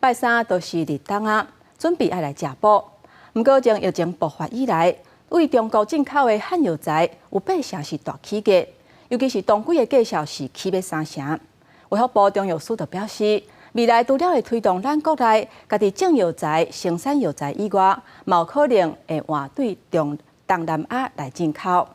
拜三就是立冬仔，準備愛來食補。毋過從疫情爆發以來，對中國進口的漢藥材有八成是大起價，尤其是當歸的價數是起欲三成。衛福部中藥司就表示，未來除了會推動咱國內家己種藥材、生產藥材以外，嘛有可能會換對中東南亞來進口。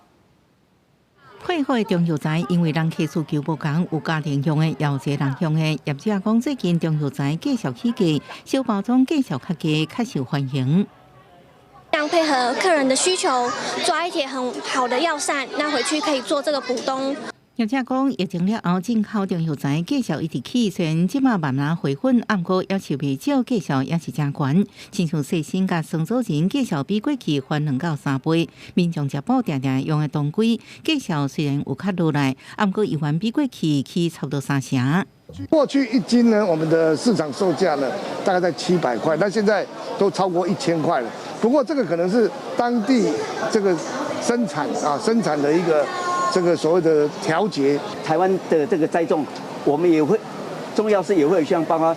配好的中藥材，因為人客需求無仝，有家庭用的，也有濟人用的。業者講，最近中藥材價數起價，小包裝價數較低，較受歡迎。配合客人的需求，抓一帖很好的藥膳，那回去可以做這個補冬。業者講，疫情了後，進口中藥材價數一直起，雖然這馬慢慢回穩，毋過猶是袂少，價數也是誠懸。親像細辛佮酸棗仁價數比過去翻2到3倍。民眾食補定定用的當歸價數雖然有較落來，毋過猶原比過去起差不多三成。過去一斤呢，我們的市場售價呢，大概在700塊，但現在都超過1000塊了。不過這個可能是當地這個生產啊生產的一個這個所謂的調節。台灣的這個栽種，我們也會中藥師也會像包括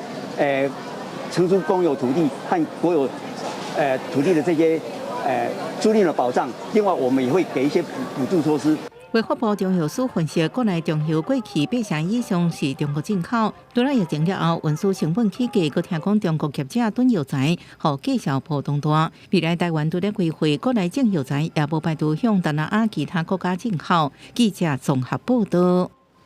承租公有土地和國有土地的這些租賃的保障。另外，我們也會給一些補助措施。衛福部中藥司分析，國內中藥過去八成以上是中國進口，除了疫情了後，運輸成本起價，閣聽講中國業者囤藥材，予價數波動大。未來台灣除了規劃國內種藥材，也無排除向東南亞其他國家進口。記者綜合報道。